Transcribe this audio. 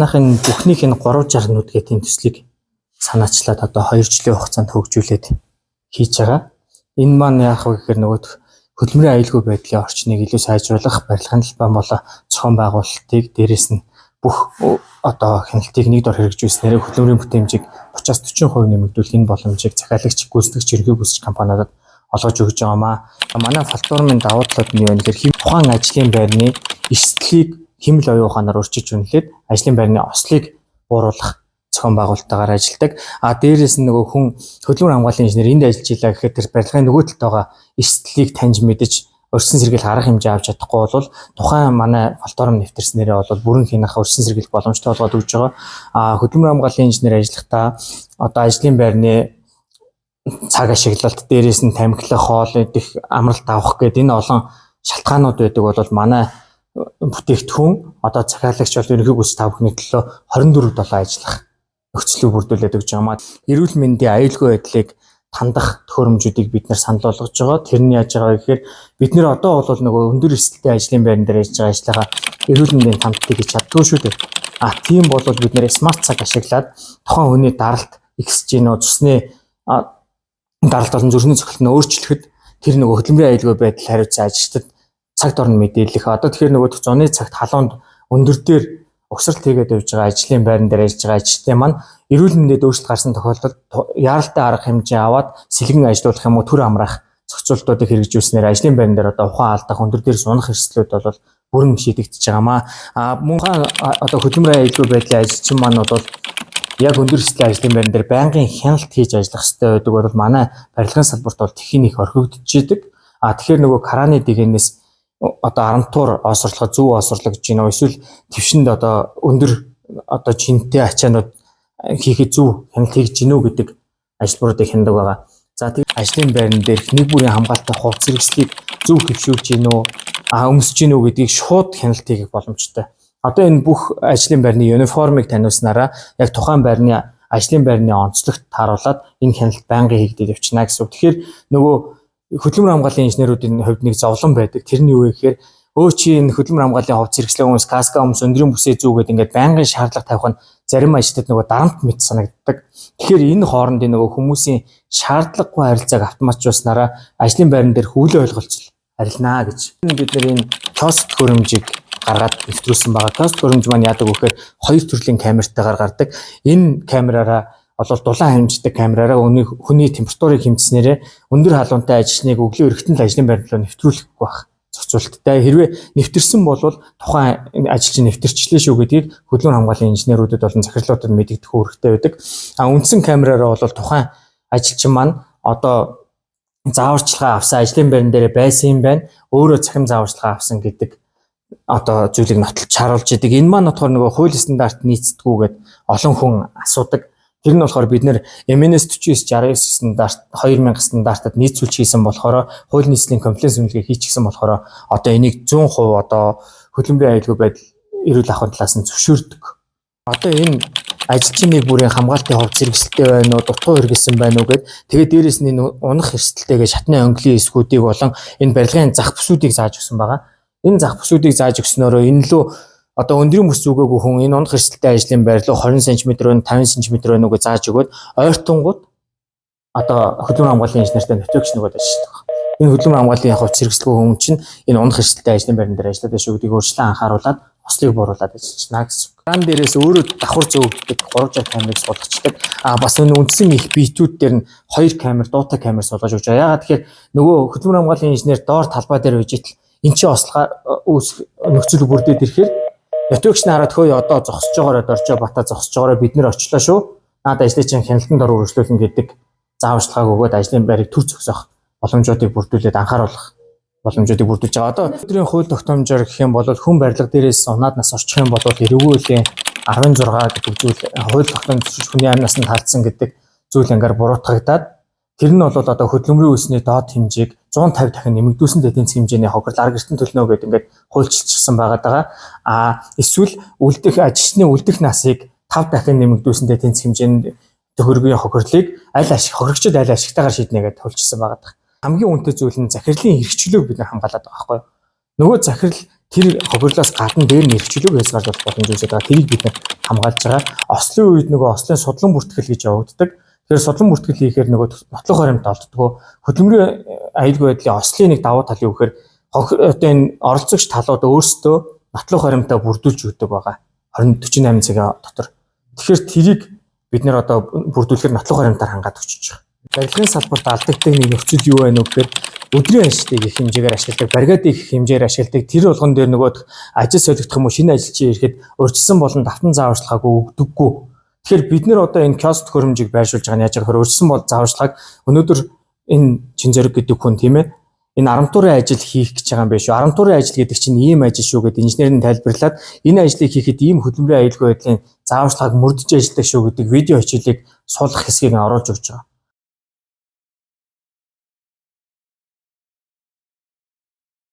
Манайх энэ бүхнийх энэ 360 нүдгээ тийм төслийг санаачлаад одоо 2 жилийн хугацаанд хөгжүүлээд хийж байгаа. Энэ маань яах вэ гэхээр нөгөө хөдөлмөрийн аюулгүй байдлын орчныг илүү сайжруулах, барилгын талбай болон зохион байгуулалтыг, дээрэс нь бүх одоо хяналтыг нэг дор хэрэгжүүлснээр хөдөлмөрийн бүтээмжийг 30-аас 40% нэмэгдүүлэх энэ боломжийг захиалагч, гүйцэтгэгч, ерөнхий гүйцэтгэгч компаниудад олгож өгч байгаа юм аа. Манай платформын давуу талууд нь юу вэ гэхээр тухайн ажлын байрны эрсдлийг хиймэл оюун ухаанаар өөрчилж үнэлээд ажлын байрны ослыг бууруулах зохион байгуулалттайгаар ажилладаг. А дээрээс нь нөгөө хүн хөдөлмөр хамгааллын инженер энд ажиллаж илаа гэхэд тэр барилгын нөгөө талд байгаа эрсдлийг таньж мэдэж урьдчилан сэргийлэх арга хэмжээ авч чадахгүй бол тухайн манай платформ нэвтэрснээрээ бол бүрэн хянах, урьдчилан сэргийлэх боломжтой болгоод өгч байгаа. А хөдөлмөр хамгааллын инженер ажиллахдаа одоо ажлын байрны цаг ашиглалт, дээрээс нь тамхилах, хоол идэх, амралт авах гэдэг энэ олон шалтгаанууд байдаг бол манай бүтээгдэхүүн одоо захиалагч бол ерөнхий гүйцэтгэгч та бүхний төлөө 24/7 ажиллах нөхцөлийг бүрдүүлээд өгч байгаа юм аа. Эрүүл мэндийн аюулгүй байдлыг тандах төхөөрөмжүүдийг бид нар санал болгож байгаа. Тэр нь яаж байгаа вэ гэхээр бид нар одоо бол нөгөө өндөр эрсдэлтэй ажлын байран дээр ажиллаж байгаа ажлынхаа эрүүл мэндийн тандтыг хийж чаддгүй шүү дээ. А тийм бол бид нар смарт цаг ашиглаад тухайн хүний даралт, XG нөө цусны даралт болон зүрхний цохилт нь өөрчлөхөд тэр нөгөө хөдөлмөрийн аюулгүй байдал хариуцсан ажилчдад цаг дорн мэдээлэх. Одоо тэгэхээр нөгөө зуны цагт халуунд өндөр дээр угсралт хийгээд явж байгаа ажлын байран дээр ажиллаж байгаа ажилчдын маань эрүүл мэндэд өөрчлөлт гарсан тохиолдолд яаралтай арга хэмжээ аваад сэлгэн ажиллуулах юм уу, төр амраах зохицуултуудыг хэрэгжүүлснээр ажлын байран дээр одоо ухаан алдах, өндөр дээр сунах эрсдлүүд бол бүрэн шийдэгдэж байгаа маа. А мөн одоо хөдөлмөрийн аюулгүй байдлын ажилчин маань бол яг өндөр эрсдлийн ажлын байран дээр байнгын хяналт хийж ажиллах хэрэгтэй байдаг бол манай барилгын салбарт бол тэхийн их орхигдож идэг. А тэгэхээр нөгөө краны дэгэнээс одоо арматур оосрлоход зөв оосрлогдож байна уу, эсвэл твшинд одоо өндөр одоо жинтэй ачаанууд хийхэд зөв хяналт хийж гинүү гэдэг ажилбаруудыг хянадаг байгаа. За, тэг ажлын байран дээрх нэг бүрийн хамгаалалтын хувцас хэрэгслийг зөв хэвшүүлж гинүү, өмсөж гинүү гэдгийг шууд хяналт хийх боломжтой. Одоо энэ бүх ажлын байрны униформыг таниулснараа яг тухайн байрны ажлын байрны онцлогт тааруулаад энэ хяналт байнгын хийгдээд явчихна гэсэн үг. Тэгэхээр нөгөө хөдөлмөр хамгааллын инженерүүдийн хувьд нэг зовлон байдаг. Тэр нь юу вэ гэхээр өө чи энэ хөдөлмөр хамгааллын хувцас хэрэгслээ өмс, каска өмс, өндрийн бүсээ зүү гэдэг ингээд байнгын шаардлага тавих нь зарим ажилтнад нөгөө дарамт мэт санагддаг. Тэгэхээр энэ хоорондын нөгөө хүмүүсийн шаардлагагүй харилцааг автоматжуулснараа ажлын байран дээр үл ойлголцол арилнаа гэж. Бид нар энэ киоск төхөөрөмжийг гаргаад нэвтрүүлсэн байгаа. Киоск төхөөрөмж маань яадаг вэ гэхээр хоёр төрлийн камертайгаар гардаг. Энэ камераараа бол дулаан хэмждэг камераараа хүний температурыг хэмжснээрээ өндөр халуунтай ажилчныг өглөө эргэтэн л ажлын байран руу нэвтрүүлэхгүй байх зохицуулттай. Хэрвээ нэвтэрсэн бол тухайн ажилчин нэвтэрчлээ шүү гэдгийг хөдөлмөр хамгааллын инженерүүдэд болон захирлуудад мэдэгдэх үүрэгтэй байдаг. А үндсэн камераараа бол тухайн ажилчин маань одоо зааварчилгаа авсан, ажлын байран дээр байсан юм байна. Өөрөө цахим зааварчилгаа авсан гэдэг одоо зүйлийг нотолж харуулж идэг. Энэ маань болохоор нөгөө хууль стандарт нийцдэггүйгээд олон хүн асуудаг. Тэр нь болохоор бид нар MNS 49 69 стандарт, 2000 стандартад нийцүүлж хийсэн болохоор, хууль нийцлийн compliance үнэлгээ хийчихсэн болохоор одоо энийг 100% одоо хөдөлмөрийн аюулгүй байдал, эрүүл ахуйн талаас нь зөвшөөрдөг. Одоо энэ ажилчны бүрийн хамгаалтын хувцас хэрэгсэлтэй байна уу, дутуу хэрэгэлсэн байна уу гэд, тэгээд дээрэс нь энэ унах эрсдэлтэйгээ шатны онглын эсгүүдийг болон энэ барилгын зах бүсүүдийг зааж өгсөн байгаа. Энэ зах бүсүүдийг зааж өгснөөрөө энэ лөө одоо өндрийн бүс зүгээгүй хүн энэ унах эрсдэлтэй ажлын байр руу 20 см байна, 50 см байна уу гэж зааж өгөөд ойртонгууд одоо хөдөлмөр хамгааллын инженертэй нотигч нөгөөд ажилладаг. Энэ хөдөлмөр хамгааллын хувцас хэрэгсэлгүй хүн чинь энэ унах эрсдэлтэй ажлын байран дээр ажиллаад байна шүү гэдгийг өөрчлөн анхааруулад ослыг бууруулад ажиллана гэсэн үг. Кран дээрээс өөрөө давхар зөөгддөг 360 камерыг суулгачдаг. А бас энэ үндсэн их биетүүд дээр нь хоёр камер, дуутай камер суулгаж өгч байгаа. Яагаад тэгэхээр нөгөө хөдөлмөр хамгааллын инженер доор талбай дээр байж итэл эн чинь ослогоо үүсэх нөхцөл бүрдээд ирэхээр нотигч нь хараад хөөе, одоо зогсож байгаараа доржоо бата зогсож байгаараа, бид нэр очлоо шүү. Наад ажлын чинь хяналтанд ор үргэлжлүүлнэ гэдэг зааварчилгааг өгөөд ажлын байрыг төр зогсоох боломжуудыг бүрдүүлээд, анхааруулах боломжуудыг бүрдүүлж байгаа. Одоо өдрийн хууль тогтоомжоор гэх юм бол хүн барилга дээрээс унаад нас орчих юм бол эрэгүүлийн 16 гэдэг зүйл хууль тогтоомж хүний амь насанд халдсан гэдэг зүйл ангаар буруутгагдаад, тэр нь бол одоо хөдөлмөрийн өсний доод хэмжээг 150 дахин нэмэгдүүлсэн эдийн засгийн хэмжээний хохирол арга гэртэн төлнө гэдэг ингээд хуульчилчихсан байгаа даа. А эсвэл үлдэх ажилчны үлдэх насыг 5 дахин нэмэгдүүлсэн эдийн засгийн хэмжээний төхөргийн хохирлыг аль ашиг хохирогчд аль ашигтайгаар шийднэ гэдээ хуульчилсан байгаа даа. Хамгийн үнэтэй зүйл нь захирлын эрхчлөөг бид нар хамгаалаад байгаа байхгүй юу? Нөгөө захирал Тэр хохирлоос гадна дээр нь эрх чөлөөг хязгаарлах боломж үүсээд байгаа. Тэрийг бид нар хамгаалж байгаа. Ослын үед нөгөө ослын судлан бүртгэл гэж явагддаг. Тэгэхээр судлан бүртгэл хийхээр нөгөө нотлох хоримт олддгоо. Хөдөлмөрийн аюулгүй байдлын ослын нэг давуу тал юу гэхээр одоо энэ оролцогч талууд өөрсдөө нотлох хоримтаа бүрдүүлж өгдөг байгаа. 20 48 цагийн дотор. Тэгэхээр тэрийг бид нар одоо бүрдүүлэхээр нотлох хоримтаар хангаад өчөж байгаа. Барилгын салбарт алдагддаг нэг нөхцөл юу байна вэ гэхээр өдрийн ажилтныг их хэмжээгээр ашигладаг, бригадыг их хэмжээгээр ашигладаг. Тэр болгон дээр нөгөө ажил солигдох юм уу шинэ ажилчин ирэхэд урьдчилсан болон давтан зааварчилгаагүй өгдөггүй. Тэгэхээр бид нар одоо энэ киоск төхөөрөмжийг байршуулж байгаа нь яаж байгаа гэхээр урьдчилсан бол зааварчилгааг өнөөдөр энэ Чинзэрэг гэдэг хүн, тийм ээ, энэ арамтуурын ажил хийх гэж байгаа юм биш үү? Арамтуурын ажил гэдэг чинь ийм ажил шүү гэдээ инженер нь тайлбарлаад, энэ ажлыг хийхэд ийм хөдөлмөрийн аюулгүй байдлын зааварчилгааг мөрдөж ажилладаг шүү гэдэг видео хичээлийг суулгах хэсгийг нь оруулж өгч байгаа.